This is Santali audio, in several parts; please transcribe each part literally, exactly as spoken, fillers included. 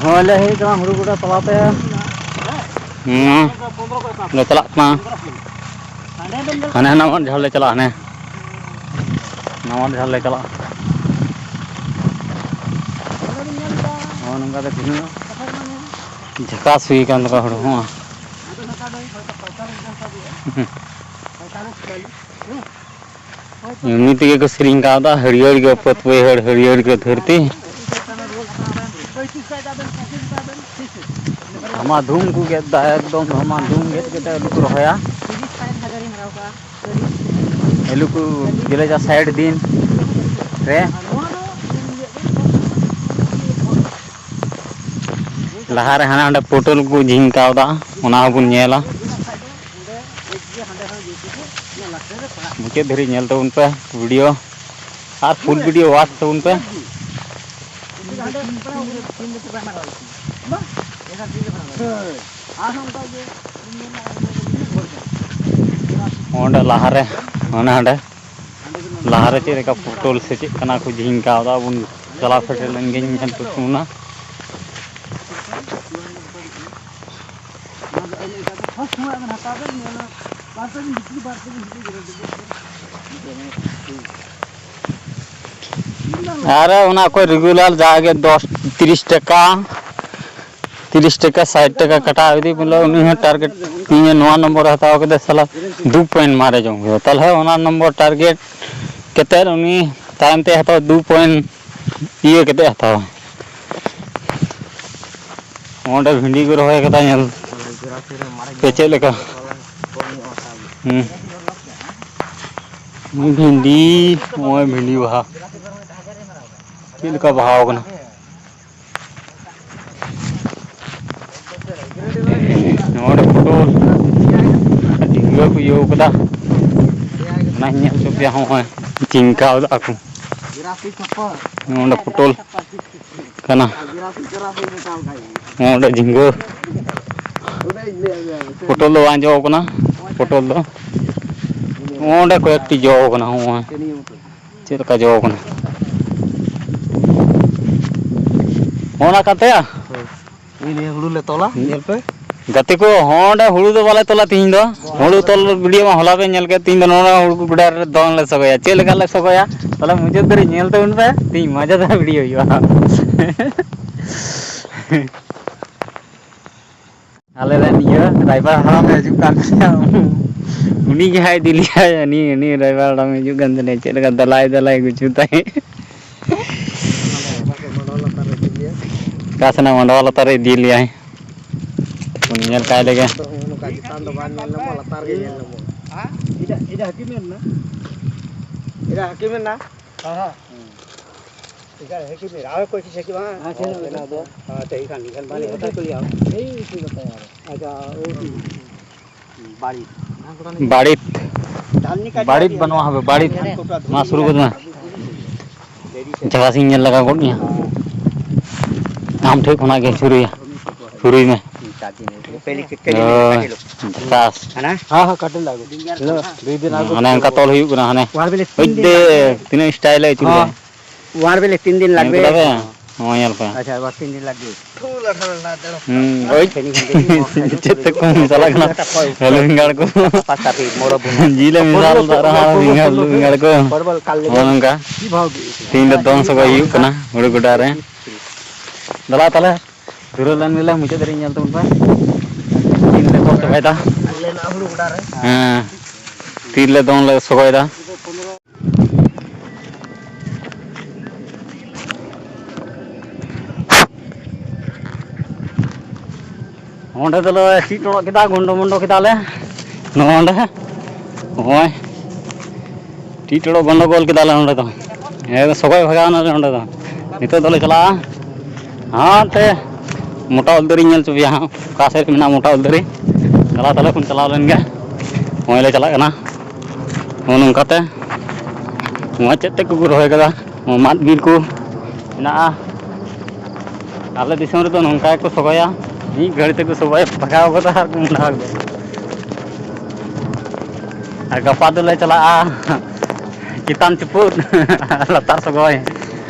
ᱦᱳᱭ, ᱞᱮ ᱦᱮᱡ ᱠᱟᱱᱟ ᱦᱩᱲᱩ ᱜᱚᱰᱟ ᱛᱟᱞᱟᱛᱮ᱾ ᱦᱩᱸ, ᱞᱮ ᱪᱟᱞᱟᱜ ᱠᱟᱱᱟ᱾ ᱦᱟᱱᱮ ᱦᱟᱱᱟ ᱢᱟᱴᱷ ᱡᱷᱟᱲ ᱞᱮ ᱪᱟᱞᱟᱜᱼᱟ, ᱦᱟᱱᱮ ᱱᱟᱣᱟ ᱡᱷᱟᱲ ᱞᱮ ᱪᱟᱞᱟᱜᱼᱟ᱾ ᱱᱚᱜᱼᱚ ᱱᱚᱝᱠᱟ ᱛᱮ ᱛᱤᱱᱟᱹᱜ ᱡᱷᱟᱠᱟᱥ ᱦᱩᱭ ᱟᱠᱟᱱ ᱛᱟᱠᱚᱣᱟ ᱦᱩᱲᱩ ᱦᱚᱸ᱾ ᱦᱩᱸ᱾ ᱮᱢᱱᱤ ᱛᱮᱜᱮ ᱠᱚ ᱥᱮᱨᱮᱧ ᱠᱟᱣᱫᱟ, "ᱦᱟᱹᱨᱭᱟᱹᱲ ᱜᱮ ᱵᱟᱹᱫᱽ ᱵᱟᱹᱭᱦᱟᱹᱲ, ᱦᱟᱹᱨᱭᱟᱹᱲ ᱜᱮ ᱫᱷᱟᱹᱨᱛᱤ᱾" ᱫᱷᱟᱢᱟ ᱫᱷᱩᱢ ᱠᱚ ᱜᱮᱫ ᱫᱟ, ᱮᱠᱫᱚᱢ ᱫᱷᱟᱢᱟ ᱫᱷᱩᱢ ᱜᱮᱫ ᱠᱟᱛᱮ ᱟᱹᱞᱩ ᱠᱚ ᱨᱚᱦᱚᱭᱟ᱾ ᱟᱹᱞᱩ ᱠᱚ ᱜᱮᱞᱮᱡᱟ ᱥᱟᱭᱤᱰ ᱫᱤᱱ ᱨᱮ᱾ ᱞᱟᱦᱟᱨᱮ ᱦᱟᱱᱟ ᱦᱟᱸᱰᱮ ᱯᱚᱴᱚᱞ ᱠᱚ ᱡᱷᱤᱝ ᱠᱟᱣᱫᱟ, ᱚᱱᱟ ᱦᱚᱸᱵᱚᱱ ᱧᱮᱞᱟ᱾ ᱢᱩᱪᱟᱹᱫ ᱫᱷᱟᱹᱨᱤᱡ ᱧᱮᱞ ᱛᱟᱵᱚᱱ ᱯᱮ video ᱟᱨ full video watch ᱛᱟᱵᱚᱱ ᱯᱮ᱾ ᱚᱸᱰᱮ ᱞᱟᱦᱟᱨᱮ, ᱚᱱᱮ ᱚᱸᱰᱮ ᱞᱟᱦᱟᱨᱮ ᱪᱮᱫ ᱞᱮᱠᱟ ᱯᱚᱴᱚᱞ ᱥᱮ ᱪᱮᱫ ᱠᱟᱱᱟ ᱠᱚ ᱡᱷᱤᱝ ᱠᱟᱣᱫᱟ, ᱵᱚᱱ ᱪᱟᱞᱟᱣ ᱥᱮᱴᱮᱨ ᱞᱮᱱ ᱜᱮᱧ ᱧᱮᱞ ᱦᱚᱪᱚ ᱵᱚᱱᱟ᱾ ᱟᱨ ᱚᱱᱟ ᱚᱠᱚᱭ regular ᱡᱟᱜᱮ ᱫᱚᱥ, ᱛᱤᱨᱤᱥ ᱴᱟᱠᱟ, ᱛᱤᱨᱤᱥ ᱴᱟᱠᱟ, ᱥᱟᱴ ᱴᱟᱠᱟ ᱠᱟᱴᱟᱣ ᱤᱫᱤ, ᱵᱚᱞᱮ ᱩᱱᱤ ᱦᱚᱸ target ᱤᱧ ᱱᱚᱣᱟ ᱱᱚᱢᱵᱚᱨᱮ ᱦᱟᱛᱟᱣ ᱠᱮᱫᱟ, ᱥᱟᱞᱟ ᱫᱩ point ᱢᱟᱨᱮ ᱡᱚᱝ ᱠᱮᱫᱟ᱾ ᱛᱟᱦᱚᱞᱮ ᱚᱱᱟ ᱱᱚᱢᱵᱚᱨ target ᱠᱟᱛᱮᱫ ᱩᱱᱤ ᱛᱟᱭᱚᱢ ᱛᱮ ᱦᱟᱛᱟᱣᱟ, ᱫᱩ point ᱤᱭᱟᱹ ᱠᱟᱛᱮᱫ ᱦᱟᱛᱟᱣᱟ᱾ ᱚᱸᱰᱮ ᱵᱷᱤᱱᱰᱤ ᱠᱚ ᱨᱚᱦᱚᱭ ᱠᱟᱫᱟ, ᱧᱮᱞ ᱯᱮ ᱪᱮᱫ ᱞᱮᱠᱟ᱾ ᱦᱩᱸ᱾ ᱵᱷᱤᱱᱰᱤ, ᱱᱚᱜᱼᱚᱭ ᱵᱷᱤᱱᱰᱤ ᱵᱟᱦᱟ ᱪᱮᱫ ᱞᱮᱠᱟ ᱵᱟᱦᱟᱣ ᱠᱟᱱᱟ᱾ ᱱᱚᱰᱮ ᱯᱚᱴᱚᱞ ᱟᱨ ᱡᱷᱤᱸᱜᱟᱹ ᱠᱚ ᱤᱭᱟᱹᱣ ᱠᱟᱫᱟ, ᱚᱱᱟᱧ ᱧᱮᱞ ᱦᱚᱪᱚ ᱯᱮᱭᱟ᱾ ᱦᱚᱸᱜᱼᱚᱭ ᱡᱷᱤᱸᱜᱟᱹ ᱠᱟᱣ ᱫᱟᱜ ᱠᱚ᱾ ᱱᱚᱰᱮ ᱯᱚᱴᱚᱞ ᱠᱟᱱᱟ, ᱱᱚᱰᱮ ᱡᱷᱤᱸᱜᱟᱹ᱾ ᱯᱚᱴᱚᱞ ᱫᱚ ᱵᱟᱝ ᱡᱚ ᱠᱟᱱᱟ, ᱯᱚᱴᱚᱞ ᱫᱚ ᱱᱚᱰᱮ ᱠᱚᱭᱮᱠᱴᱤ ᱡᱚ ᱠᱟᱱᱟ᱾ ᱦᱚᱸᱜᱼᱚᱭ ᱪᱮᱫ ᱞᱮᱠᱟ ᱡᱚ ᱠᱟᱱᱟ᱾ ᱚᱱᱟ ᱠᱟᱱ ᱛᱟᱭᱟ? ᱱᱤᱭᱟᱹ ᱦᱩᱲᱩ ᱞᱮ ᱛᱚᱞᱟ, ᱧᱮᱞ ᱯᱮ᱾ ᱜᱟᱛᱮ ᱠᱚ, ᱦᱚᱸᱰᱮ ᱦᱩᱲᱩ ᱫᱚ ᱵᱟᱞᱮ ᱛᱚᱞᱟ ᱛᱤᱦᱤᱧ ᱫᱚ᱾ ᱦᱩᱲᱩ ᱛᱚᱞ ᱵᱷᱤᱰᱤᱭᱳ ᱢᱟ ᱦᱚᱞᱟ ᱯᱮ ᱧᱮᱞ ᱠᱮᱫ, ᱛᱤᱦᱤᱧ ᱫᱚ ᱱᱚᱣᱟ ᱦᱩᱲᱩ ᱜᱚᱰᱟ ᱨᱮ ᱫᱚᱝ ᱞᱮ ᱥᱚᱜᱚᱭᱟ᱾ ᱪᱮᱫ ᱞᱮᱠᱟ ᱞᱮ ᱥᱚᱜᱚᱭᱟ? ᱛᱟᱦᱞᱮ ᱢᱩᱪᱟᱹᱫ ᱫᱷᱟᱹᱨᱤᱡ ᱧᱮᱞ ᱛᱟᱵᱚᱱ ᱯᱮ, ᱛᱤᱦᱤᱧ ᱢᱟᱡᱟᱫᱟᱨ ᱵᱷᱤᱰᱤᱭᱳ ᱦᱩᱭᱩᱜᱼᱟ᱾ ᱟᱞᱮ ᱨᱮᱱ ᱤᱭᱟᱹ ᱨᱟᱭᱵᱟᱨ ᱦᱟᱲᱟᱢᱮ ᱦᱤᱡᱩᱜ ᱠᱟᱱ ᱛᱟᱞᱮᱭᱟ᱾ ᱩᱱᱤ ᱜᱮ ᱦᱟᱸᱜ ᱤᱫᱤ ᱞᱮᱭᱟᱭ, ᱩᱱᱤ, ᱩᱱᱤ ᱨᱟᱭᱵᱟᱨ ᱦᱟᱲᱟᱢᱮ ᱦᱤᱡᱩᱜ ᱠᱟᱱ ᱛᱟᱞᱮᱭᱟ᱾ ᱪᱮᱫ ᱞᱮᱠᱟ ᱫᱟᱞᱟᱭ, ᱫᱟᱞᱟᱭ ᱜᱩᱪᱩ ᱛᱟᱭ᱾ ᱚᱠᱟ ᱥᱮᱱᱟᱜ ᱢᱟᱰᱣᱟ ᱞᱟᱛᱟᱨ ᱨᱮ ᱤᱫᱤ ᱞᱮᱭᱟᱭ᱾ ᱧᱮᱞ ᱠᱟᱭ ᱞᱮᱜᱮ᱾ ᱱᱚᱝᱠᱟ ᱪᱮᱛᱟᱱ ᱫᱚ ᱵᱟᱝ ᱧᱮᱞ ᱧᱟᱢᱚᱜᱼᱟ, ᱞᱟᱛᱟᱨ ᱜᱮ ᱧᱮᱞ ᱧᱟᱢᱚᱜᱼᱟ᱾ ᱦᱮᱸ? ᱮᱴᱟᱜ, ᱮᱴᱟᱜ ᱦᱟᱹᱠᱤᱢ ᱢᱮᱱ ᱮᱱᱟ? ᱮᱴᱟᱜ ᱦᱟᱹᱠᱤᱢ ᱢᱮᱱ ᱮᱱᱟ? ᱦᱮᱸ, ᱦᱮᱸ᱾ ᱮᱴᱟᱜ ᱦᱟᱹᱠᱤᱢ ᱢᱮᱱ ᱮᱱᱟ? ᱟᱨ ᱠᱚᱭ ᱪᱤᱡᱽ ᱦᱟᱹᱠᱤᱢ ᱢᱮᱱᱟᱜᱼᱟ? ᱦᱮᱸ, ᱪᱮᱫ ᱦᱚᱸ ᱵᱟᱹᱱᱩᱜ᱾ ᱦᱮᱸ, ᱛᱮ ᱮᱱᱠᱷᱟᱱ, ᱮᱱᱠᱷᱟᱱ ᱵᱟᱞᱮ ᱦᱚᱴᱟ ᱠᱚ ᱞᱟᱹᱭᱟ᱾ ᱮᱭ, ᱪᱮᱫ ᱵᱟᱛᱟᱭᱟ ᱟᱨ? ᱟᱪᱪᱷᱟ, ᱳ, ᱵᱟᱲᱤ᱾ ᱵᱟᱲᱤᱛ᱾ ᱵᱟᱲᱤᱛ ᱵᱟᱹᱱᱩᱜᱼᱟ, ᱦᱟᱯᱮ, ᱵᱟᱲᱤᱛ᱾ ᱢᱟ, ᱥᱩᱨᱩ ᱜᱚᱫ ᱢᱮ᱾ ᱡᱟᱭᱜᱟ ᱥᱮᱧ ᱧᱮᱞ ᱞᱟᱜᱟ ᱜᱚᱫ ᱢᱮᱭᱟ᱾ ᱟᱢ ᱴᱷᱮᱱ ᱠᱷᱚᱱᱟᱜ ᱜᱮ ᱥᱩᱨᱩᱭᱟ, ᱥᱩᱨᱩᱭ ᱢᱮ᱾ ᱦᱳᱭ, ᱡᱷᱟᱠᱟᱥ᱾ ᱦᱮᱸ, ᱦᱮᱸ, ᱠᱟᱹᱴᱤᱡ ᱞᱟᱜᱮ᱾ ᱦᱮᱸ, ᱚᱱᱮ ᱚᱱᱠᱟ ᱛᱚᱞ ᱦᱩᱭᱩᱜ ᱠᱟᱱᱟ, ᱦᱟᱱᱮ᱾ ᱳᱭ ᱫᱮ, ᱛᱤᱱᱟᱹᱜ style ᱮ ᱟᱹᱪᱩᱨ ᱠᱟᱫᱟ᱾ ᱦᱮᱸ᱾ ᱧᱮᱞ ᱠᱮᱫᱟ ᱯᱮ? ᱦᱚᱸ, ᱧᱮᱞ ᱯᱮ᱾ ᱟᱪᱪᱷᱟ, ᱵᱟᱨ ᱛᱤᱱ ᱫᱤᱱ ᱞᱟᱜᱮ᱾ ᱦᱩᱸ, ᱳᱭ᱾ ᱪᱮᱫ ᱛᱮᱠᱚ ᱢᱮᱥᱟᱞᱟᱜ ᱠᱟᱱᱟ? ᱟᱹᱞᱩ ᱵᱮᱸᱜᱟᱲ ᱠᱚ᱾ ᱡᱤᱞ ᱮ ᱢᱮᱥᱟᱞ ᱞᱮᱫᱟ ᱨᱮᱦᱚᱸ ᱟᱹᱞᱩ ᱵᱮᱸᱜᱟᱲ, ᱟᱹᱞᱩ ᱵᱮᱸᱜᱟᱲ ᱠᱚ᱾ ᱱᱚᱜᱼᱚ ᱱᱚᱝᱠᱟ᱾ ᱛᱮᱦᱮᱧ ᱫᱚ ᱫᱚᱝ ᱥᱚᱜᱚᱭ ᱦᱩᱭᱩᱜ ᱠᱟᱱᱟ ᱦᱩᱲᱩ ᱜᱚᱰᱟ ᱨᱮ᱾ ᱫᱮᱞᱟ ᱛᱟᱦᱞᱮ, ᱫᱷᱩᱨᱟᱹᱣ ᱞᱮᱱ ᱜᱮᱞᱮ, ᱢᱩᱪᱟᱹᱫ ᱫᱷᱟᱹᱨᱤᱡ ᱧᱮᱞ ᱛᱟᱵᱚᱱ ᱯᱮ᱾ ᱛᱤᱱ ᱨᱮᱞᱮ ᱫᱚᱝ ᱥᱚᱜᱚᱭᱮᱫᱟ᱾ ᱦᱮᱸ, ᱛᱤ ᱨᱮᱞᱮ ᱫᱚᱝ ᱞᱮ ᱥᱚᱜᱚᱭᱮᱫᱟ᱾ ᱚᱸᱰᱮ ᱫᱚᱞᱮ ᱪᱮᱫ ᱦᱚᱴᱚ ᱠᱮᱫᱟ, ᱜᱚᱱᱰᱚ ᱢᱚᱱᱰᱚ ᱠᱮᱫᱟᱞᱮ ᱱᱚᱰᱮ᱾ ᱱᱚᱜᱼᱚᱭ ᱪᱮᱫ ᱦᱚᱴᱚ ᱜᱚᱱᱰᱚᱜᱳᱞ ᱠᱮᱫᱟᱞᱮ ᱱᱚᱰᱮ ᱫᱚ᱾ ᱦᱮᱸ, ᱥᱚᱜᱚᱭ ᱵᱷᱟᱜᱟᱣ ᱱᱟᱞᱮ ᱱᱚᱰᱮ ᱫᱚ᱾ ᱱᱤᱛᱚᱜ ᱫᱚᱞᱮ ᱪᱟᱞᱟᱜᱼᱟ ᱦᱟᱱᱛᱮ ᱢᱚᱴᱟ ᱩᱞ ᱫᱟᱨᱮᱧ ᱧᱮᱞ ᱦᱚᱪᱚ ᱯᱮᱭᱟ ᱦᱟᱸᱜ, ᱚᱠᱟ ᱥᱮᱫ ᱨᱮ ᱢᱮᱱᱟᱜᱼᱟ ᱢᱚᱴᱟ ᱩᱞ ᱫᱟᱨᱮ᱾ ᱪᱟᱞᱟᱣ ᱛᱟᱦᱞᱮ ᱵᱚᱱ ᱪᱟᱞᱟᱣ ᱞᱮᱱ ᱜᱮ᱾ ᱱᱚᱜᱼᱚᱭ ᱞᱮ ᱪᱟᱞᱟᱜ ᱠᱟᱱᱟ᱾ ᱱᱚᱜᱼᱚ ᱱᱚᱝᱠᱟᱛᱮ ᱱᱚᱣᱟ ᱪᱮᱫ ᱛᱮᱫ ᱠᱚᱠᱚ ᱨᱚᱦᱚᱭ ᱠᱟᱫᱟ, ᱱᱚᱣᱟ ᱢᱟᱫ ᱵᱤᱨ ᱠᱚ ᱢᱮᱱᱟᱜᱼᱟ᱾ ᱟᱞᱮ ᱫᱤᱥᱚᱢ ᱨᱮᱫᱚ ᱱᱚᱝᱠᱟ ᱜᱮᱠᱚ ᱥᱚᱜᱚᱭᱟ, ᱢᱤᱫ ᱜᱷᱟᱹᱲᱤ ᱛᱮᱠᱚ ᱥᱚᱜᱚᱭᱟ, ᱵᱷᱟᱜᱟᱣ ᱜᱚᱫᱟ ᱟᱨ ᱠᱚ ᱢᱚᱸᱰᱷᱟᱣ ᱜᱚᱫᱟ᱾ ᱟᱨ ᱜᱟᱯᱟ ᱫᱚᱞᱮ ᱪᱟᱞᱟᱜᱼᱟ ᱪᱮᱛᱟᱱ ᱪᱩᱯᱩᱫ ᱞᱟᱛᱟᱨ ᱥᱚᱜᱚᱭ,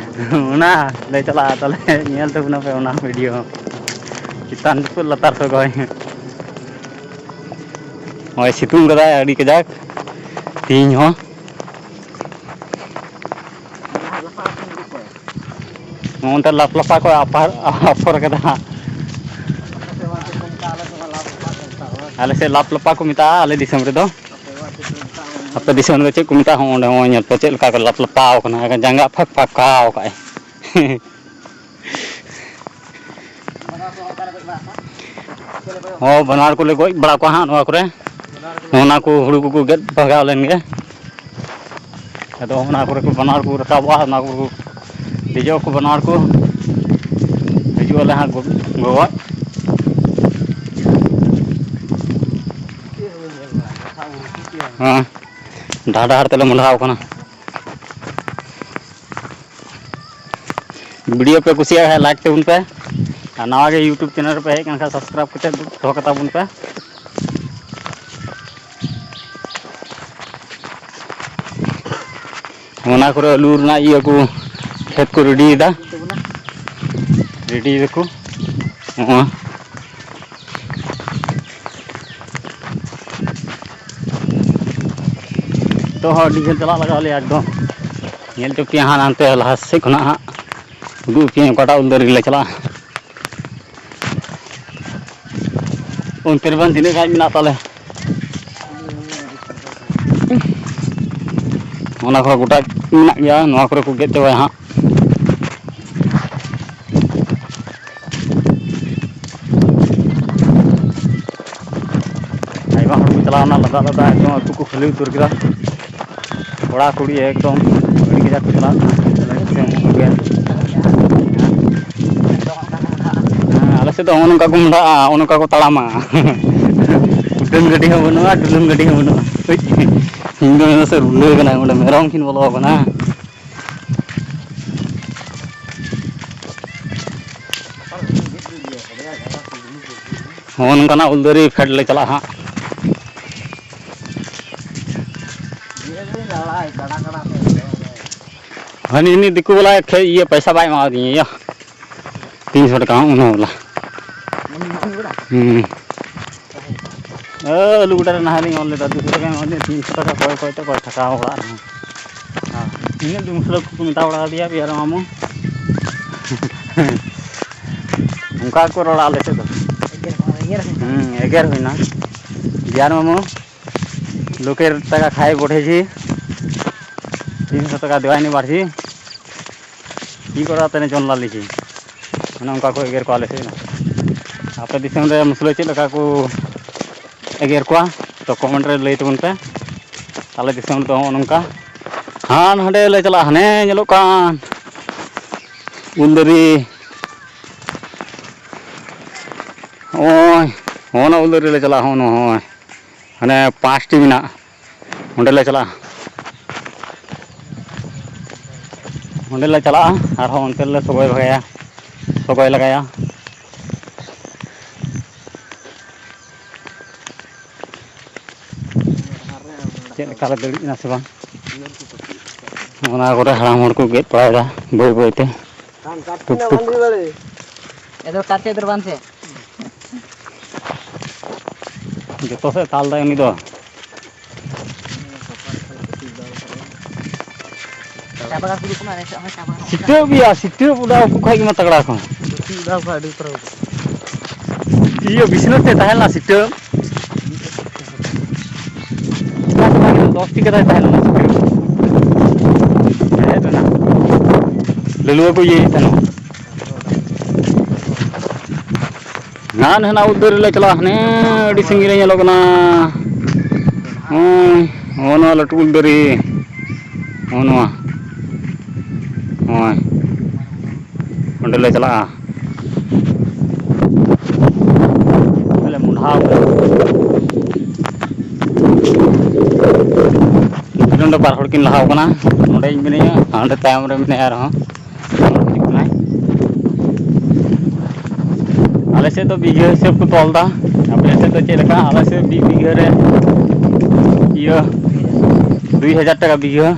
ᱚᱱᱟ ᱞᱮ ᱪᱟᱞᱟᱜᱼᱟ᱾ ᱛᱟᱦᱞᱮ ᱧᱮᱞ ᱛᱟᱵᱚᱱᱟᱯᱮ ᱚᱱᱟ ᱵᱷᱤᱰᱤᱭᱳ ᱦᱚᱸ᱾ ᱪᱮᱛᱟᱱ ᱡᱟᱹᱯᱩᱫ ᱞᱟᱛᱟᱨ ᱥᱚᱜᱚᱭ᱾ ᱦᱳᱭ, ᱥᱤᱛᱩᱝ ᱠᱟᱫᱟᱭ ᱟᱹᱰᱤ ᱠᱟᱡᱟᱠ ᱛᱮᱦᱮᱧ ᱦᱚᱸ᱾ ᱱᱚᱜᱼᱚ ᱱᱚᱱᱛᱮ ᱞᱟᱯᱞᱟᱯᱟ ᱠᱚ ᱟᱯᱟᱨ-, ᱟᱯᱷᱚᱨ ᱠᱟᱫᱟ ᱦᱟᱸᱜ᱾ ᱟᱞᱮ ᱥᱮᱫ ᱞᱟᱯᱞᱟᱯᱟ ᱠᱚ ᱢᱮᱛᱟᱜᱼᱟ, ᱟᱞᱮ ᱫᱤᱥᱚᱢ ᱨᱮᱫᱚ᱾ ᱟᱯᱮ ᱫᱤᱥᱚᱢ ᱨᱮ ᱪᱮᱫ ᱠᱚ ᱢᱮᱛᱟᱜᱼᱟ? ᱦᱚᱸ, ᱚᱸᱰᱮ ᱦᱚᱸ ᱧᱮᱞ ᱯᱮ, ᱪᱮᱫ ᱞᱮᱠᱟ ᱠᱚ ᱞᱟᱯᱞᱟᱯᱟᱣ ᱠᱟᱱᱟ, ᱮᱠᱮᱱ ᱡᱟᱸᱜᱟ ᱯᱷᱟᱸᱠ ᱯᱷᱟᱸᱠᱟᱣ ᱠᱟᱜᱼᱟᱭ᱾ ᱦᱚᱸ, ᱵᱟᱱᱟᱨ ᱠᱚᱞᱮ ᱜᱚᱡ ᱵᱟᱲᱟ ᱠᱚᱣᱟ ᱦᱟᱸᱜ ᱱᱚᱣᱟ ᱠᱚᱨᱮ᱾ ᱚᱱᱟ ᱠᱚ ᱦᱩᱲᱩ ᱠᱚᱠᱚ ᱜᱮᱫ ᱵᱷᱟᱜᱟᱣ ᱞᱮᱱ ᱜᱮ᱾ ᱟᱫᱚ ᱚᱱᱟ ᱠᱚᱨᱮ ᱠᱚ ᱵᱟᱱᱟᱨ ᱠᱚ ᱨᱟᱠᱟᱵᱚᱜᱼᱟ, ᱚᱱᱟ ᱠᱚ ᱫᱮᱡᱚᱜ ᱟᱠᱚ ᱵᱟᱱᱟᱨ ᱠᱚ᱾ ᱦᱤᱡᱩᱜ ᱟᱞᱮ ᱦᱟᱸᱜ ᱜᱚ-, ᱜᱚᱜᱚᱡ᱾ ᱦᱮᱸ, ᱰᱟᱦᱟᱨ ᱰᱟᱦᱟᱨ ᱛᱮᱞᱮ ᱢᱚᱦᱰᱟᱣ ᱠᱟᱱᱟ᱾ ᱵᱷᱤᱰᱤᱭᱳ ᱯᱮ ᱠᱩᱥᱤᱭᱟᱜ ᱠᱷᱟᱱ ᱞᱟᱭᱤᱠ ᱛᱟᱵᱚᱱ ᱯᱮ, ᱟᱨ ᱱᱟᱣᱟ ᱜᱮ ᱭᱩᱴᱩᱵᱽ ᱪᱮᱱᱮᱞ ᱨᱮᱯᱮ ᱦᱮᱡ ᱟᱠᱟᱱ ᱠᱷᱟᱱ ᱥᱟᱵᱥᱠᱨᱟᱭᱤᱵᱽ ᱠᱟᱛᱮ ᱫᱚᱦᱚ ᱠᱟᱛᱟ ᱵᱚᱱ ᱯᱮ᱾ ᱚᱱᱟ ᱠᱚᱨᱮ ᱟᱹᱞᱩ ᱨᱮᱱᱟᱜ ᱤᱭᱟᱹ ᱠᱚ, ᱠᱷᱮᱛ ᱠᱚ ᱨᱮᱰᱤᱭᱮᱫᱟ, ᱨᱮᱰᱤᱭ ᱫᱟᱠᱚ᱾ ᱦᱚᱸᱜᱼᱚᱭ᱾ ᱱᱤᱛᱚᱜ ᱦᱚᱸ ᱟᱹᱰᱤ ᱡᱷᱟᱹᱞ ᱪᱟᱞᱟᱜ ᱞᱟᱜᱟᱣ ᱞᱮᱭᱟ ᱮᱠᱫᱚᱢ᱾ ᱧᱮᱞ ᱦᱚᱪᱚ ᱯᱮᱭᱟ ᱦᱟᱸᱜ ᱦᱟᱱᱛᱮ ᱞᱟᱦᱟ ᱥᱮᱫ ᱠᱷᱚᱱᱟᱜ ᱦᱟᱸᱜ ᱩᱫᱩᱜ ᱯᱮᱭᱟᱹᱧ ᱚᱠᱟᱴᱟᱜ ᱩᱞ ᱫᱟᱨᱮ ᱨᱮᱞᱮ ᱪᱟᱞᱟᱜᱼᱟ᱾ ᱚᱱᱛᱮ ᱨᱮᱵᱮᱱ ᱛᱤᱱᱟᱹᱜ ᱜᱟᱱ ᱢᱮᱱᱟᱜ ᱛᱟᱞᱮ? ᱚᱱᱟ ᱠᱚᱨᱮ ᱜᱚᱴᱟ ᱢᱮᱱᱟᱜ ᱜᱮᱭᱟ, ᱱᱚᱣᱟ ᱠᱚᱨᱮ ᱠᱚ ᱜᱮᱫ ᱪᱟᱵᱟᱭᱟ ᱦᱟᱸᱜ᱾ ᱟᱭᱢᱟ ᱦᱚᱲ ᱠᱚ ᱪᱟᱞᱟᱣᱱᱟ ᱞᱟᱫᱟ ᱞᱟᱫᱟ, ᱮᱠᱫᱚᱢ ᱟᱹᱛᱩ ᱠᱚ ᱠᱷᱟᱹᱞᱤ ᱩᱛᱟᱹᱨ ᱠᱮᱫᱟ᱾ ᱠᱚᱲᱟ ᱠᱩᱲᱤ ᱮᱠᱫᱚᱢ ᱟᱹᱰᱤ ᱠᱟᱡᱟᱠ ᱠᱚ ᱪᱟᱞᱟᱜ ᱠᱟᱱᱟ᱾ ᱦᱮᱸ, ᱟᱞᱮ ᱥᱮᱫ ᱫᱚ ᱱᱚᱜᱼᱚ ᱱᱚᱝᱠᱟ ᱠᱚ ᱢᱚᱦᱰᱟᱜᱼᱟ, ᱱᱚᱜᱼᱚ ᱱᱚᱝᱠᱟ ᱠᱚ ᱛᱟᱲᱟᱢᱟ᱾ ᱩᱰᱟᱹᱱ ᱜᱟᱹᱰᱤ ᱦᱚᱸ ᱵᱟᱹᱱᱩᱜᱼᱟ, ᱰᱩᱞᱩᱝ ᱜᱟᱹᱰᱤ ᱦᱚᱸ ᱵᱟᱹᱱᱩᱜᱼᱟ᱾ ᱤᱧ ᱫᱚ ᱢᱮᱱᱫᱟ ᱥᱮ ᱨᱩᱸᱰᱟᱹ ᱠᱟᱱᱟ, ᱚᱸᱰᱮ ᱢᱮᱨᱚᱢ ᱠᱤᱱ ᱵᱚᱞᱚ ᱟᱠᱟᱱᱟ᱾ ᱦᱚᱸ, ᱱᱚᱝᱠᱟᱱᱟᱜ ᱩᱞ ᱫᱟᱨᱮ ᱯᱷᱮᱰ ᱞᱮ ᱪᱟᱞᱟᱜᱼᱟ ᱦᱟᱸᱜ᱾ ᱦᱟᱹᱱᱤ, ᱦᱟᱹᱱᱤ ᱫᱤᱠᱩ ᱵᱟᱞᱟ ᱠᱷᱮᱡ ᱤᱭᱟᱹ ᱯᱚᱭᱥᱟ ᱵᱟᱭ ᱮᱢᱟᱣᱟᱫᱤᱧᱟ ᱭᱟ, ᱛᱤᱱᱥᱚ ᱴᱟᱠᱟ ᱦᱚᱸ ᱚᱱᱟ ᱵᱟᱞᱟ᱾ ᱦᱩᱸ᱾ ᱟᱹᱞᱩ ᱜᱚᱰᱟ ᱨᱮ ᱱᱟᱦᱮᱞ ᱤᱧ ᱚᱞ ᱞᱮᱫᱟ, ᱫᱩᱥᱚ ᱴᱟᱠᱟᱧ ᱚᱞ ᱞᱮᱫᱟ, ᱛᱤᱱᱥᱚ ᱴᱟᱠᱟ ᱠᱚᱭ ᱠᱚᱭ ᱛᱮ ᱠᱚᱭ ᱴᱟᱠᱟ ᱚᱲᱟᱜ ᱨᱮᱦᱚᱸ᱾ ᱦᱮᱸ, ᱤᱱᱟᱹᱜ ᱫᱩ ᱢᱩᱥᱞᱟᱹ ᱠᱚᱠᱚ ᱢᱮᱛᱟ ᱵᱟᱲᱟ ᱟᱫᱮᱭᱟ ᱵᱤᱭᱟᱨ ᱢᱟᱢᱩ᱾ ᱚᱱᱠᱟ ᱜᱮᱠᱚ ᱨᱚᱲᱟ ᱟᱞᱮ ᱥᱮᱫ ᱫᱚ᱾ ᱮᱜᱮᱨ ᱦᱚᱸ ᱮᱜᱮᱨ ᱦᱩᱭᱱᱟ᱾ ᱦᱩᱸ, ᱮᱜᱮᱨ ᱦᱩᱭᱱᱟ᱾ ᱵᱤᱭᱟᱨ ᱢᱟᱢᱩ, ᱞᱳᱠᱮᱨ ᱴᱟᱠᱟ ᱠᱷᱟᱭ ᱵᱚᱰᱷᱮ ᱡᱤ, ᱛᱤᱱᱥᱚ ᱴᱟᱠᱟ ᱫᱮᱣᱟᱭ ᱱᱤ ᱵᱟᱲᱦᱤ᱾ ᱤᱧ ᱠᱚᱲᱟ ᱛᱮᱱᱮ ᱡᱚᱱ ᱞᱟᱞᱤ ᱠᱤ᱾ ᱚᱱᱮ ᱚᱱᱠᱟ ᱠᱚ ᱮᱜᱮᱨ ᱠᱚᱣᱟ ᱟᱞᱮ ᱥᱮᱫ ᱫᱚ᱾ ᱟᱯᱮ ᱫᱤᱥᱚᱢ ᱨᱮ ᱢᱩᱥᱞᱟᱹ ᱪᱮᱫ ᱞᱮᱠᱟ ᱠᱚ ᱮᱜᱮᱨ ᱠᱚᱣᱟ? ᱛᱚ comment ᱨᱮ ᱞᱟᱹᱭ ᱛᱟᱵᱚᱱ ᱯᱮ᱾ ᱟᱞᱮ ᱫᱤᱥᱚᱢ ᱨᱮᱫᱚ ᱱᱚᱜᱼᱚ ᱱᱚᱝᱠᱟ᱾ ᱦᱟᱱ ᱦᱟᱸᱰᱮ ᱞᱮ ᱪᱟᱞᱟᱜᱼᱟ, ᱦᱟᱱᱮ ᱧᱮᱞᱚᱜ ᱠᱟᱱ ᱩᱞ ᱫᱟᱨᱮ᱾ ᱱᱚᱜᱼᱚᱭ, ᱦᱚᱸᱜᱼᱚ ᱱᱟ ᱩᱞ ᱫᱟᱨᱮ ᱞᱮ ᱪᱟᱞᱟᱜᱼᱟ, ᱦᱚᱸᱜᱼᱚ ᱱᱚᱜᱼᱚᱭ᱾ ᱦᱟᱱᱮ ᱯᱟᱸᱪᱴᱤ ᱢᱮᱱᱟᱜᱼᱟ, ᱚᱸᱰᱮ ᱞᱮ ᱪᱟᱞᱟᱜᱼᱟ᱾ ᱚᱸᱰᱮ ᱞᱮ ᱪᱟᱞᱟᱜᱼᱟ, ᱟᱨᱦᱚᱸ ᱚᱱᱛᱮ ᱞᱮ ᱥᱚᱜᱚᱭ ᱵᱷᱟᱜᱟᱭᱟ, ᱥᱚᱜᱚᱭ ᱞᱟᱜᱟᱭᱟ᱾ ᱪᱮᱫ ᱞᱮᱠᱟ ᱞᱮ ᱫᱟᱹᱲᱤᱜ ᱠᱟᱱᱟ ᱥᱮ ᱵᱟᱝ? ᱚᱱᱟ ᱠᱚᱨᱮ ᱦᱟᱲᱟᱢ ᱦᱚᱲ ᱠᱚ ᱜᱮᱫ ᱵᱟᱲᱟᱭᱮᱫᱟ ᱵᱟᱹᱭ ᱵᱟᱹᱭ ᱛᱮ᱾ ᱴᱩᱠ ᱴᱩᱠ᱾ ᱮᱫᱚ ᱠᱟᱪᱮ ᱫᱚ ᱵᱟᱝ ᱥᱮ? ᱡᱚᱛᱚ ᱥᱮᱫ ᱛᱟᱞ ᱫᱟᱭ ᱩᱱᱤ ᱫᱚ᱾ ᱪᱟ ᱵᱟᱜᱟᱱ ᱠᱚ ᱫᱩᱲᱩᱵ ᱠᱟᱱᱟ, ᱟᱞᱮ ᱥᱮᱫ ᱦᱚᱸ ᱪᱟ ᱵᱟᱜᱟᱱ᱾ ᱥᱤᱴᱟᱹᱵ ᱜᱮᱭᱟ, ᱥᱤᱴᱟᱹᱵ ᱚᱰᱟᱣ ᱠᱚ ᱠᱷᱟᱡ ᱜᱮ ᱢᱟ ᱛᱟᱜᱲᱟ ᱠᱚ᱾ ᱫᱷᱩᱛᱤ ᱚᱰᱟᱣ ᱠᱚ ᱟᱹᱰᱤ ᱩᱛᱟᱹᱨ᱾ ᱤᱭᱟᱹ ᱵᱤᱪᱷᱱᱟᱹ ᱛᱮ ᱛᱟᱦᱮᱸ ᱞᱮᱱᱟ ᱥᱤᱴᱟᱹᱵ᱾ ᱪᱤᱠᱟ ᱪᱟᱵᱟ ᱠᱮᱫᱟ? ᱫᱚᱥ ᱴᱤ ᱠᱟᱛᱮ ᱛᱟᱦᱮᱸ ᱞᱮᱱᱟ ᱥᱤᱴᱟᱹᱵ᱾ ᱦᱮᱡ ᱞᱮᱱᱟ᱾ ᱞᱟᱹᱞᱩᱣᱟᱹ ᱠᱚ ᱤᱭᱟᱹᱭᱮᱫ ᱛᱟᱦᱮᱱᱟ᱾ ᱦᱟᱱᱟ ᱦᱟᱱᱟ ᱩᱞ ᱫᱟᱨᱮ ᱨᱮᱞᱮ ᱪᱟᱞᱟᱜᱼᱟ, ᱦᱟᱱᱮ ᱟᱹᱰᱤ ᱥᱟᱺᱜᱤᱧ ᱨᱮ ᱧᱮᱞᱚᱜ ᱠᱟᱱᱟ᱾ ᱦᱳᱭ, ᱦᱚᱸᱜᱼᱚ ᱱᱚᱣᱟ ᱞᱟᱹᱴᱩ ᱩᱞ ᱫᱟᱨᱮ, ᱦᱚᱸᱜᱼᱚ ᱱᱚᱣᱟ, ᱦᱳᱭ, ᱚᱸᱰᱮ ᱞᱮ ᱪᱟᱞᱟᱜᱼᱟ᱾ ᱟᱞᱮ ᱢᱚᱰᱷᱟᱣ ᱠᱟᱱᱟ᱾ ᱱᱚᱰᱮ ᱵᱟᱨ ᱦᱚᱲ ᱠᱤᱱ ᱞᱟᱦᱟᱣ ᱠᱟᱱᱟ, ᱱᱚᱰᱮ ᱤᱧ ᱢᱤᱱᱟᱹᱧᱟ, ᱦᱟᱸᱰᱮ ᱛᱟᱭᱚᱢ ᱨᱮ ᱢᱮᱱᱟᱭᱟ ᱟᱨᱦᱚᱸ᱾ ᱦᱤᱡᱩᱜ ᱠᱟᱱᱟᱭ᱾ ᱟᱞᱮ ᱥᱮᱫ ᱫᱚ ᱵᱤᱜᱷᱟᱹ ᱦᱤᱥᱟᱹᱵ ᱠᱚ ᱛᱚᱞ ᱮᱫᱟ᱾ ᱟᱯᱮ ᱥᱮᱫ ᱫᱚ ᱪᱮᱫ ᱞᱮᱠᱟ? ᱟᱞᱮ ᱥᱮᱫ ᱢᱤᱫ ᱵᱤᱜᱷᱟᱹ ᱨᱮ ᱤᱭᱟᱹ ᱫᱩᱭ ᱦᱟᱡᱟᱨ ᱴᱟᱠᱟ ᱵᱤᱜᱷᱟᱹ,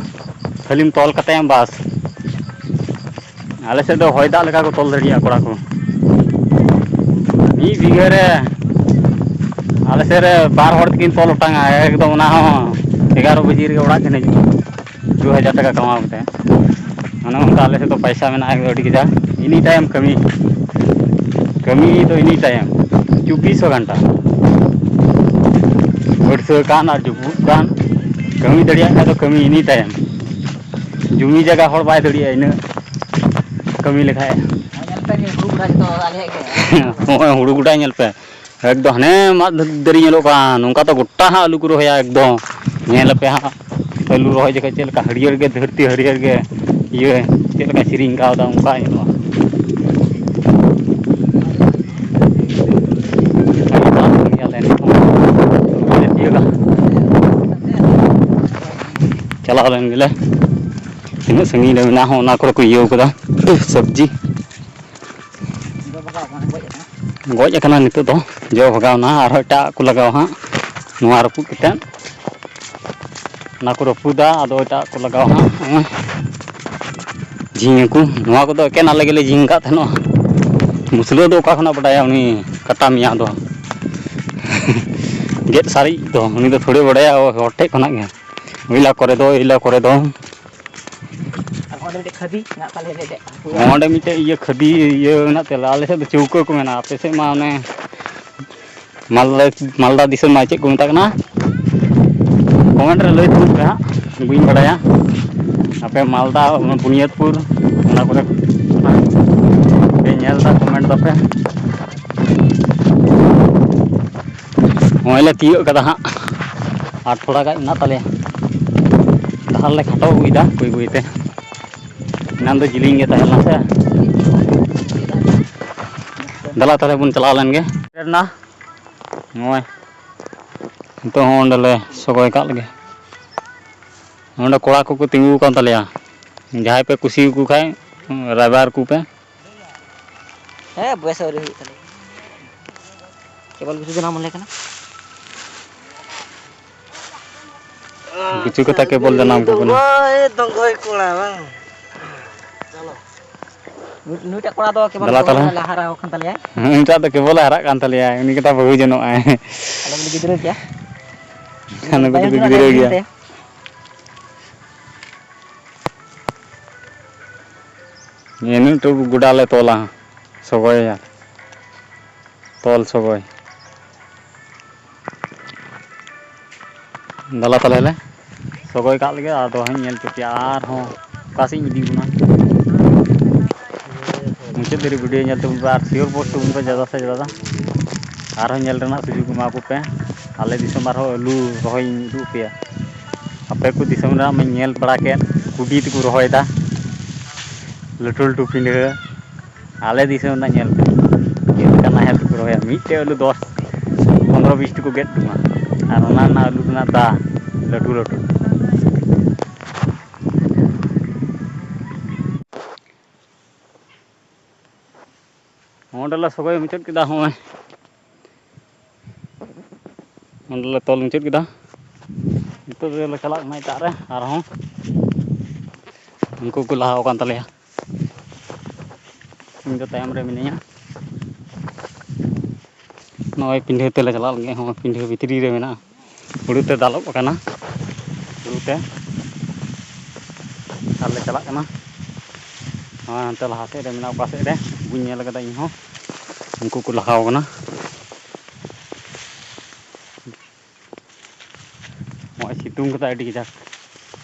ᱠᱷᱟᱹᱞᱤᱢ ᱛᱚᱞ ᱠᱟᱛᱟᱭᱟᱢ ᱵᱟᱥ᱾ ᱟᱞᱮ ᱥᱮᱫ ᱫᱚ ᱦᱚᱭ ᱫᱟᱜ ᱞᱮᱠᱟ ᱠᱚ ᱛᱚᱞ ᱫᱟᱲᱮᱭᱟᱜᱼᱟ ᱠᱚᱲᱟ ᱠᱚ᱾ ᱢᱤᱫ ᱵᱤᱜᱷᱟᱹ ᱨᱮ ᱟᱞᱮ ᱥᱮᱫ ᱨᱮ ᱵᱟᱨ ᱦᱚᱲ ᱛᱮᱠᱤᱱ ᱛᱚᱞ ᱚᱴᱟᱝᱟ, ᱮᱠᱫᱚᱢ ᱚᱱᱟ ᱦᱚᱸ ᱮᱜᱟᱨᱚ ᱵᱟᱡᱮ ᱨᱮᱜᱮ ᱚᱲᱟᱜ ᱠᱤᱱ ᱦᱤᱡᱩᱜᱼᱟ, ᱫᱩ ᱦᱟᱡᱟᱨ ᱴᱟᱠᱟ ᱠᱟᱢᱟᱣ ᱠᱟᱛᱮ᱾ ᱚᱱᱮ ᱚᱱᱠᱟ ᱟᱞᱮ ᱥᱮᱫ ᱫᱚ ᱯᱚᱭᱥᱟ ᱢᱮᱱᱟᱜᱼᱟ ᱟᱹᱰᱤ ᱠᱟᱡᱟᱠ, ᱮᱱᱤ ᱴᱟᱭᱤᱢ ᱠᱟᱹᱢᱤ, ᱠᱟᱹᱢᱤ ᱫᱚ ᱮᱱᱤ ᱴᱟᱭᱤᱢ, ᱪᱚᱵᱵᱤᱥ ᱜᱷᱚᱱᱴᱟ᱾ ᱵᱟᱹᱨᱥᱟᱹ ᱠᱟᱱ ᱟᱨ ᱡᱟᱹᱯᱩᱫ ᱠᱟᱱ, ᱠᱟᱹᱢᱤ ᱫᱟᱲᱮᱭᱟᱜ ᱠᱷᱟᱡ ᱫᱚ ᱠᱟᱹᱢᱤ ᱮᱱᱤ ᱴᱟᱭᱤᱢ᱾ ᱡᱩᱢᱤ ᱡᱟᱭᱜᱟ ᱦᱚᱲ ᱵᱟᱭ ᱫᱟᱲᱮᱭᱟᱜᱼᱟ ᱤᱱᱟᱹᱜ ᱠᱟᱹᱢᱤ ᱞᱮᱠᱷᱟᱡ᱾ ᱱᱚᱜᱼᱚᱭ ᱧᱮᱞ ᱯᱮ, ᱱᱤᱭᱟᱹ ᱦᱩᱲᱩ ᱜᱚᱰᱟ ᱡᱚᱛᱚ ᱟᱞᱮᱭᱟᱜ ᱜᱮ᱾ ᱱᱚᱜᱼᱚᱭ ᱦᱩᱲᱩ ᱜᱚᱰᱟ ᱧᱮᱞ ᱯᱮ, ᱮᱠᱫᱚᱢ ᱦᱟᱱᱮ ᱢᱟᱫ ᱫᱟᱨᱮ ᱧᱮᱞᱚᱜ ᱠᱟᱱ, ᱱᱚᱝᱠᱟ ᱫᱚ ᱜᱚᱴᱟ ᱦᱟᱸᱜ ᱟᱹᱞᱩ ᱠᱚ ᱨᱚᱦᱚᱭᱟ᱾ ᱮᱠᱫᱚᱢ ᱧᱮᱞ ᱟᱯᱮ ᱦᱟᱸᱜ, ᱟᱹᱞᱩ ᱨᱚᱦᱚᱭ ᱡᱚᱠᱷᱚᱡ ᱪᱮᱫ ᱞᱮᱠᱟ ᱦᱟᱹᱨᱭᱟᱹᱲ ᱜᱮ, ᱫᱷᱟᱹᱨᱛᱤ ᱦᱟᱹᱨᱭᱟᱹᱲ ᱜᱮ, ᱤᱭᱟᱹ ᱪᱮᱫ ᱞᱮᱠᱟ ᱥᱮᱨᱮᱧ ᱠᱟᱣᱫᱟ, ᱚᱱᱠᱟ ᱧᱮᱞᱚᱜᱼᱟ᱾ ᱪᱟᱞᱟᱜ ᱠᱟᱱ ᱜᱮᱭᱟᱞᱮ ᱱᱤᱛᱚᱜ᱾ ᱛᱤᱭᱳᱜᱟ᱾ ᱪᱟᱞᱟᱣ ᱞᱮᱱ ᱜᱮᱞᱮ᱾ ᱛᱤᱱᱟᱹᱜ ᱥᱟᱺᱜᱤᱧ ᱨᱮ ᱢᱮᱱᱟᱜᱼᱟ, ᱦᱚᱸ ᱚᱱᱟ ᱠᱚᱨᱮ ᱠᱚ ᱤᱭᱟᱹᱣ ᱠᱟᱫᱟ ᱥᱚᱵᱽᱡᱤ᱾ ᱜᱚᱡ ᱟᱠᱟᱱᱟ ᱱᱤᱛᱚᱜ ᱫᱚ, ᱡᱚ ᱵᱷᱟᱜᱟᱣᱱᱟ, ᱟᱨᱦᱚᱸ ᱮᱴᱟᱜ ᱠᱚ ᱞᱟᱜᱟᱣᱟ ᱦᱟᱸᱜ᱾ ᱱᱚᱣᱟ ᱨᱟᱹᱯᱩᱫ ᱠᱟᱛᱮᱫ ᱚᱱᱟ ᱠᱚ ᱨᱟᱹᱯᱩᱫᱟ, ᱟᱫᱚ ᱮᱴᱟᱜ ᱠᱚ ᱞᱟᱜᱟᱣᱟ ᱦᱟᱸᱜ᱾ ᱱᱚᱜᱼᱚᱭ ᱡᱷᱤᱝ ᱟᱠᱚ, ᱱᱚᱣᱟ ᱠᱚᱫᱚ ᱮᱠᱮᱱ ᱟᱞᱮ ᱜᱮᱞᱮ ᱡᱷᱤᱝ ᱟᱠᱟᱫ ᱛᱟᱦᱮᱱᱚᱜᱼᱟ᱾ ᱢᱩᱥᱞᱟᱹ ᱫᱚ ᱚᱠᱟ ᱠᱷᱚᱱᱟᱜ ᱵᱟᱰᱟᱭᱟ ᱩᱱᱤ ᱠᱟᱴᱟ ᱢᱮᱭᱟ ᱫᱚ? ᱜᱮᱫ ᱥᱟᱨᱮᱡ ᱫᱚ ᱩᱱᱤ ᱫᱚ ᱛᱷᱚᱲᱮ ᱵᱟᱰᱟᱭᱟ ᱦᱚᱲ ᱴᱷᱮᱡ ᱠᱷᱚᱱᱟᱜ ᱜᱮ᱾ ᱤᱞᱟ ᱠᱚᱨᱮ ᱫᱚ, ᱤᱞᱟ ᱠᱚᱨᱮ ᱫᱚ᱾ ᱟᱨ ᱚᱸᱰᱮ ᱢᱤᱫᱴᱮᱡ ᱠᱷᱟᱹᱫᱤ ᱢᱮᱱᱟᱜ ᱛᱟᱞᱮᱭᱟ, ᱞᱮ ᱫᱮᱡ ᱟᱠᱚᱣᱟ᱾ ᱚᱸᱰᱮ ᱢᱤᱫᱴᱮᱡ ᱤᱭᱟᱹ ᱠᱷᱟᱹᱫᱤ ᱤᱭᱟᱹ ᱢᱮᱱᱟᱜ ᱛᱟᱞᱮᱭᱟ, ᱟᱞᱮ ᱥᱮᱫ ᱫᱚ ᱪᱟᱹᱣᱠᱟᱹ ᱠᱚ ᱢᱮᱱᱟ, ᱟᱯᱮ ᱥᱮᱫ ᱢᱟ ᱚᱱᱮ ᱢᱟᱞᱫᱟ, ᱢᱟᱞᱫᱟ ᱫᱤᱥᱚᱢ ᱢᱟ ᱪᱮᱫ ᱠᱚ ᱢᱮᱛᱟᱜ ᱠᱟᱱᱟ? ᱠᱚᱢᱮᱱᱴ ᱨᱮ ᱞᱟᱹᱭ ᱛᱟᱵᱚᱱ ᱯᱮ ᱦᱟᱸᱜ, ᱵᱟᱹᱧ ᱵᱟᱰᱟᱭᱟ᱾ ᱟᱯᱮ ᱢᱟᱞᱫᱟ, ᱚᱱᱟ ᱵᱩᱱᱤᱭᱟᱹᱫᱽᱯᱩᱨ, ᱚᱱᱟ ᱠᱚᱨᱮ ᱯᱮ ᱧᱮᱞ ᱮᱫᱟ, ᱠᱚᱢᱮᱱᱴ ᱛᱟᱯᱮ᱾ ᱱᱚᱜᱼᱚᱭ ᱞᱮ ᱛᱤᱭᱳᱜ ᱠᱟᱫᱟ ᱦᱟᱸᱜ, ᱟᱨ ᱛᱷᱚᱲᱟ ᱜᱟᱱ ᱢᱮᱱᱟᱜ ᱛᱟᱞᱮᱭᱟ᱾ ᱰᱟᱦᱟᱨ ᱞᱮ ᱠᱷᱟᱴᱚ ᱟᱹᱜᱩᱭᱮᱫᱟ ᱵᱟᱹᱭ ᱵᱟᱹᱭ ᱛᱮ, ᱮᱱᱟᱱ ᱫᱚ ᱡᱤᱞᱤᱧ ᱜᱮ ᱛᱟᱦᱮᱸ ᱞᱮᱱᱟ ᱥᱮ᱾ ᱫᱮᱞᱟ ᱛᱟᱦᱞᱮ ᱵᱚᱱ ᱪᱟᱞᱟᱣ ᱞᱮᱱ ᱜᱮ᱾ ᱥᱮᱴᱮᱨ ᱮᱱᱟ᱾ ᱱᱚᱜᱼᱚᱭ ᱱᱤᱛᱚᱜ ᱦᱚᱸ ᱚᱸᱰᱮ ᱞᱮ ᱥᱚᱜᱚᱭ ᱠᱟᱜ ᱞᱮᱜᱮ᱾ ᱱᱚᱸᱰᱮ ᱠᱚᱲᱟ ᱠᱚᱠᱚ ᱛᱤᱸᱜᱩ ᱟᱠᱟᱱ ᱛᱟᱞᱮᱭᱟ, ᱡᱟᱦᱟᱸᱭ ᱯᱮ ᱠᱩᱥᱤᱭᱟᱠᱚ ᱠᱷᱟᱡ ᱨᱟᱭᱵᱟᱨ ᱠᱚᱯᱮ᱾ ᱦᱮᱸ, ᱵᱚᱭᱮᱥ ᱟᱹᱣᱨᱤ ᱦᱩᱭᱩᱜ ᱛᱟᱞᱮᱭᱟ᱾ ᱠᱮᱵᱚᱞ ᱠᱤᱪᱷᱩ ᱡᱟᱱᱟᱢ ᱞᱮ ᱠᱟᱱᱟ᱾ ᱠᱤᱪᱷᱩ ᱠᱟᱛᱷᱟ ᱠᱮᱵᱚᱞ ᱡᱟᱱᱟᱢ ᱠᱚ ᱠᱟᱱᱟ᱾ ᱫᱚᱝᱜᱚᱭ, ᱫᱚᱝᱜᱚᱭ ᱠᱚᱲᱟ ᱵᱟᱝ᱾ ᱪᱚᱞᱚ᱾ ᱱᱩᱭ-, ᱱᱩᱭᱴᱟᱜ ᱠᱚᱲᱟ ᱫᱚ ᱠᱮᱵᱚᱞ ᱫᱮᱞᱟ ᱛᱟᱞᱟᱝ᱾ ᱞᱟᱦᱟ ᱨᱮ ᱠᱟᱱ ᱛᱟᱞᱮᱭᱟᱭ᱾ ᱦᱮᱸ, ᱩᱱᱤᱴᱟᱜ ᱫᱚ ᱠᱮᱵᱚᱞᱮ ᱦᱟᱨᱟᱜ ᱠᱟᱱ ᱛᱟᱞᱮᱭᱟ, ᱩᱱᱤ ᱜᱮᱛᱟ ᱵᱟᱹᱦᱩ ᱡᱚᱱᱚᱜ ᱟᱭ᱾ ᱟᱞᱮ ᱫᱚᱞᱮ ᱜᱤᱫᱽᱨᱟᱹ ᱜᱮᱭᱟ᱾ ᱟᱞᱮ ᱫᱚ ᱛᱟᱭᱚᱢ ᱜᱤᱫᱽᱨᱟᱹ ᱛᱮᱱᱟᱜ ᱜᱮᱭᱟ᱾ ᱱᱤᱭᱟᱹ ᱱᱤᱱᱴᱩ ᱜᱚᱰᱟ ᱞᱮ ᱛᱚᱞᱟ, ᱥᱚᱜᱚᱭᱟ, ᱛᱚᱞ ᱥᱚᱜᱚᱭ᱾ ᱫᱮᱞᱟ ᱛᱟᱦᱞᱮ ᱞᱮ ᱥᱚᱜᱚᱭ ᱠᱟᱜ ᱞᱮᱜᱮ, ᱟᱫᱚ ᱦᱟᱸᱜ ᱧᱮᱞ ᱦᱚᱪᱚ ᱯᱮᱭᱟ ᱟᱨᱦᱚᱸ ᱚᱠᱟ ᱥᱮᱫ ᱤᱧ ᱤᱫᱤ ᱵᱚᱱᱟ᱾ ᱢᱩᱪᱟᱹᱫ ᱫᱷᱟᱹᱨᱤᱡ video ᱧᱮᱞ ᱛᱟᱵᱚᱱ ᱯᱮ ᱟᱨ share post ᱛᱟᱵᱚᱱ ᱯᱮ ᱡᱟᱫᱟ ᱥᱮ ᱡᱟᱫᱟ, ᱟᱨᱦᱚᱸ ᱧᱮᱞ ᱨᱮᱱᱟᱜ ᱥᱩᱡᱳᱜᱽ ᱮᱢᱟ ᱠᱚᱯᱮ᱾ ᱟᱞᱮ ᱫᱤᱥᱚᱢ ᱟᱨᱦᱚᱸ ᱟᱹᱞᱩ ᱨᱚᱦᱚᱭ ᱤᱧ ᱩᱫᱩᱜ ᱟᱯᱮᱭᱟ᱾ ᱟᱯᱮ ᱠᱚ ᱫᱤᱥᱚᱢ ᱨᱮᱱᱟᱜ ᱢᱟᱧ ᱧᱮᱞ ᱵᱟᱲᱟ ᱠᱮᱫ, ᱠᱩᱰᱤ ᱛᱮᱠᱚ ᱨᱚᱦᱚᱭᱮᱫᱟ, ᱞᱟᱹᱴᱩ ᱞᱟᱹᱴᱩ ᱯᱤᱸᱰᱷᱟᱹ᱾ ᱟᱞᱮ ᱫᱤᱥᱚᱢ ᱨᱮᱱᱟᱜ ᱧᱮᱞ ᱯᱮ, ᱪᱮᱫ ᱞᱮᱠᱟ ᱱᱟᱦᱮᱞ ᱛᱮᱠᱚ ᱨᱚᱦᱚᱭᱟ᱾ ᱢᱤᱫᱴᱮᱡ ᱟᱹᱞᱩ ᱫᱚᱥ ᱯᱚᱱᱨᱚ ᱵᱤᱥ ᱴᱤ ᱠᱚ ᱜᱮᱫ ᱩᱰᱩᱝᱟ, ᱟᱨ ᱚᱱᱟ ᱨᱮᱱᱟᱜ ᱟᱹᱞᱩ ᱨᱮᱱᱟᱜ ᱫᱟ ᱞᱟᱹᱴᱩ ᱞᱟᱹᱴᱩ᱾ ᱚᱸᱰᱮ ᱞᱮ ᱥᱚᱜᱚᱭ ᱢᱩᱪᱟᱹᱫ ᱠᱮᱫᱟ, ᱦᱚᱸᱜᱼᱚᱭ ᱚᱸᱰᱮ ᱞᱮ ᱛᱚᱞ ᱢᱩᱪᱟᱹᱫ ᱠᱮᱫᱟ᱾ ᱱᱤᱛᱚᱜ ᱫᱚᱞᱮ ᱪᱟᱞᱟᱜ ᱠᱟᱱᱟ ᱮᱴᱟᱜ ᱨᱮ, ᱟᱨᱦᱚᱸ ᱩᱱᱠᱩ ᱠᱚ ᱞᱟᱦᱟ ᱟᱠᱟᱱ ᱛᱟᱞᱮᱭᱟ᱾ ᱤᱧ ᱫᱚ ᱛᱟᱭᱚᱢ ᱨᱮ ᱢᱤᱱᱟᱹᱧᱟ᱾ ᱱᱚᱜᱼᱚᱭ ᱯᱤᱸᱰᱷᱟᱹ ᱛᱮᱞᱮ ᱪᱟᱞᱟᱜ ᱞᱟᱹᱜᱤᱫ, ᱦᱚᱸ ᱯᱤᱸᱰᱷᱟᱹ ᱵᱷᱤᱛᱨᱤ ᱨᱮ ᱢᱮᱱᱟᱜᱼᱟ, ᱦᱩᱲᱩ ᱛᱮ ᱫᱟᱞᱚᱵ ᱟᱠᱟᱱᱟ, ᱦᱩᱲᱩ ᱛᱮ᱾ ᱟᱨ ᱞᱮ ᱪᱟᱞᱟᱜ ᱠᱟᱱᱟ᱾ ᱱᱚᱜᱼᱚᱭ ᱦᱟᱱᱛᱮ ᱞᱟᱦᱟ ᱥᱮᱫ ᱨᱮ ᱢᱮᱱᱟᱜᱼᱟ, ᱚᱠᱟ ᱥᱮᱫ ᱨᱮ ᱵᱟᱹᱧ ᱧᱮᱞ ᱟᱠᱟᱫᱟ ᱤᱧ ᱦᱚᱸ᱾ ᱩᱱᱠᱩ ᱠᱚ ᱞᱟᱦᱟᱣ ᱠᱟᱱᱟ᱾ ᱱᱚᱜᱼᱚᱭ ᱥᱤᱛᱩᱝ ᱠᱟᱫᱟ ᱟᱹᱰᱤ ᱠᱟᱡᱟᱠ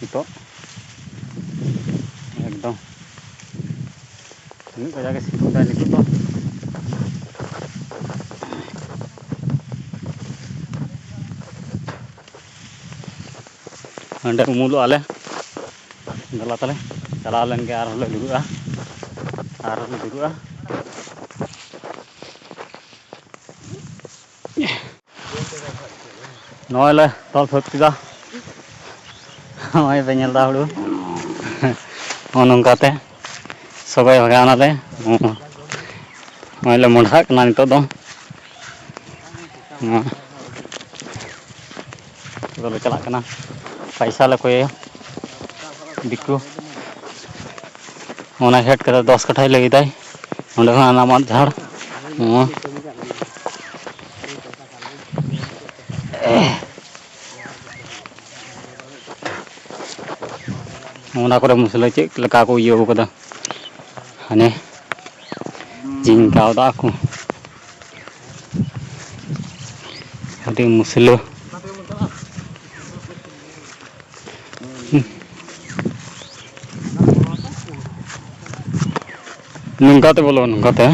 ᱱᱤᱛᱚᱜ, ᱮᱠᱫᱚᱢ ᱩᱱᱟᱹᱜ ᱠᱟᱡᱟᱠ ᱮ ᱥᱤᱛᱩᱝ ᱫᱟ ᱱᱤᱛᱚᱜ ᱫᱚ᱾ ᱚᱸᱰᱮ ᱩᱢᱩᱞᱚᱜᱼᱟ ᱞᱮ᱾ ᱫᱮᱞᱟ ᱛᱟᱞᱮ, ᱪᱟᱞᱟᱣ ᱞᱮᱱ ᱜᱮ ᱟᱨᱦᱚᱸ ᱞᱮ ᱫᱩᱲᱩᱵᱼᱟ, ᱟᱨᱦᱚᱸ ᱞᱮ ᱫᱩᱲᱩᱵᱼᱟ᱾ ᱱᱚᱜᱼᱚᱭ ᱞᱮ ᱛᱚᱞ ᱥᱟᱹᱛ ᱠᱮᱫᱟ᱾ ᱱᱚᱜᱼᱚᱭ ᱯᱮ ᱧᱮᱞ ᱮᱫᱟ ᱦᱩᱲᱩ᱾ ᱱᱚᱜᱼᱚ ᱱᱚᱝᱠᱟ ᱛᱮ ᱥᱚᱜᱚᱭ ᱵᱷᱟᱜᱟᱣ ᱱᱟᱞᱮ᱾ ᱱᱚᱜᱼᱚᱭ ᱞᱮ ᱢᱚᱸᱰᱷᱟᱜ ᱠᱟᱱᱟ ᱱᱤᱛᱚᱜ ᱫᱚ᱾ ᱱᱚᱜᱼᱚᱭ᱾ ᱱᱤᱛᱚᱜ ᱫᱚᱞᱮ ᱪᱟᱞᱟᱜ ᱠᱟᱱᱟ᱾ ᱯᱟᱭᱥᱟ ᱞᱮ ᱠᱚᱭᱮᱭᱟ ᱫᱤᱠᱩ᱾ ᱚᱱᱟ ᱦᱮᱰ ᱠᱟᱛᱮ ᱫᱚᱥ ᱠᱟᱴᱷᱟᱭ ᱞᱟᱹᱭ ᱫᱟᱭ᱾ ᱚᱸᱰᱮ ᱠᱷᱚᱱ ᱚᱱᱟ ᱢᱟᱫ ᱡᱷᱟᱲ᱾ ᱦᱚᱸ᱾ ᱚᱱᱟ ᱠᱚᱨᱮ ᱢᱩᱥᱞᱟᱹ ᱪᱮᱫ ᱞᱮᱠᱟ ᱠᱚ ᱤᱭᱟᱹ ᱠᱟᱫᱟ, ᱦᱟᱱᱮ ᱡᱤᱝ ᱠᱟᱣᱫᱟ ᱠᱚ᱾ ᱟᱹᱰᱤ ᱢᱩᱥᱞᱟᱹ᱾ ᱱᱚᱝᱠᱟᱛᱮ ᱵᱚᱞᱚ, ᱱᱚᱝᱠᱟᱛᱮ᱾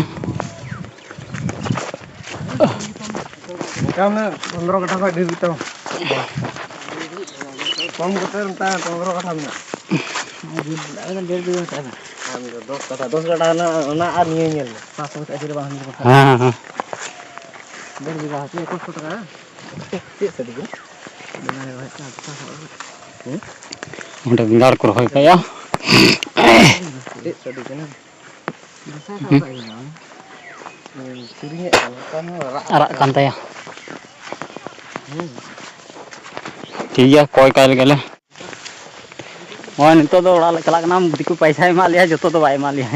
ᱚᱱᱠᱟ ᱢᱟᱱᱮ ᱯᱚᱱᱫᱽᱨᱚ ᱠᱟᱴᱷᱟ ᱠᱷᱚᱡ ᱰᱷᱮᱨ ᱜᱮᱛᱟᱢᱟ᱾ ᱠᱚᱢ ᱠᱟᱛᱮ ᱚᱱᱠᱟ ᱯᱚᱱᱫᱽᱨᱚ ᱠᱟᱴᱷᱟ ᱢᱮᱱᱟᱜᱼᱟ᱾ ᱟᱨ ᱢᱤᱫ ᱫᱚ ᱫᱚᱥ ᱠᱟᱴᱷᱟ, ᱫᱚᱥ ᱠᱟᱴᱷᱟ ᱨᱮᱱᱟᱜ ᱚᱱᱟ ᱟᱨ ᱱᱤᱭᱟᱹ ᱧᱮᱞ ᱢᱮ᱾ ᱯᱟᱸᱪᱥᱚ ᱠᱟᱛᱮ ᱟᱹᱰᱤ ᱵᱟᱝ ᱦᱩᱭᱩᱜ ᱠᱟᱱᱟ᱾ ᱦᱮᱸ, ᱦᱮᱸ᱾ ᱰᱮᱲ ᱵᱤᱜᱷᱟ ᱦᱟᱹᱠᱩ ᱮᱠᱩᱥ ᱥᱚ ᱴᱟᱠᱟ᱾ ᱪᱮᱫ ᱥᱟᱹᱨᱤ ᱜᱮ? ᱦᱮᱸ? ᱚᱸᱰᱮ ᱵᱮᱸᱜᱟᱲ ᱠᱚ ᱨᱚᱦᱚᱭ ᱠᱟᱜᱼᱟ᱾ ᱪᱮᱫ ᱥᱟᱹᱨᱤ ᱠᱟᱱᱟ? ᱦᱩᱸ᱾ ᱦᱩᱸ, ᱠᱤᱨᱤᱧᱮᱫ ᱠᱟᱱ ᱱᱮᱛᱟᱨ ᱦᱚᱸ ᱨᱟᱜ ᱟᱨᱟᱜ ᱠᱟᱱ ᱛᱟᱭᱟ᱾ ᱦᱩᱸ᱾ ᱴᱷᱤᱠ ᱜᱮᱭᱟ, ᱠᱚᱭ ᱠᱟᱭ ᱞᱮᱜᱮ ᱞᱮ᱾ ᱱᱚᱜᱼᱚᱭ ᱱᱤᱛᱚᱜ ᱫᱚ ᱚᱲᱟᱜ ᱞᱮ ᱪᱟᱞᱟᱜ ᱠᱟᱱᱟ, ᱫᱤᱠᱩ ᱯᱚᱭᱥᱟᱭ ᱮᱢᱟᱜ ᱞᱮᱭᱟ, ᱡᱚᱛᱚ ᱫᱚ ᱵᱟᱭ ᱮᱢᱟᱜ ᱞᱮᱭᱟ᱾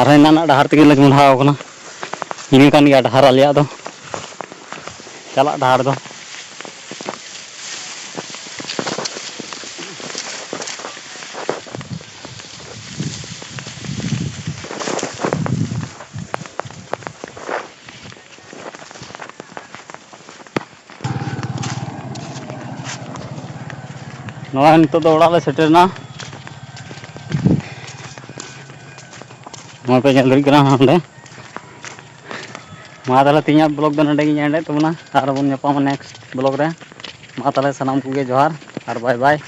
ᱟᱨ ᱦᱮᱱᱟᱱᱟᱜ ᱰᱟᱦᱟᱨ ᱛᱮᱜᱮ ᱞᱮ ᱢᱚᱦᱰᱟᱣ ᱠᱟᱱᱟ᱾ ᱤᱱᱟᱹ ᱠᱟᱱ ᱜᱮᱭᱟ ᱰᱟᱦᱟᱨ ᱟᱞᱮᱭᱟᱜ ᱫᱚ, ᱪᱟᱞᱟᱜ ᱰᱟᱦᱟᱨ ᱫᱚ᱾ ᱱᱚᱜᱼᱚᱭ ᱱᱤᱛᱚᱜ ᱫᱚ ᱚᱲᱟᱜ ᱞᱮ ᱥᱮᱴᱮᱨ ᱮᱱᱟ᱾ ᱱᱚᱜᱼᱚᱭ ᱯᱮ ᱧᱮᱞ ᱫᱟᱲᱮᱭᱟᱜ ᱠᱟᱱᱟ ᱱᱚᱸᱰᱮ᱾ ᱢᱟ ᱛᱟᱦᱚᱞᱮ ᱛᱮᱦᱮᱧᱟᱜ vlog ᱫᱚ ᱱᱚᱸᱰᱮ ᱜᱤᱧ end ᱮᱫ ᱛᱟᱵᱚᱱᱟ, ᱟᱨ ᱵᱚᱱ ᱧᱟᱯᱟᱢᱟ next vlog ᱨᱮ᱾ ᱢᱟ ᱛᱟᱦᱚᱞᱮ ᱥᱟᱱᱟᱢ ᱠᱚᱜᱮ ᱡᱚᱦᱟᱨ ᱟᱨ bye bye᱾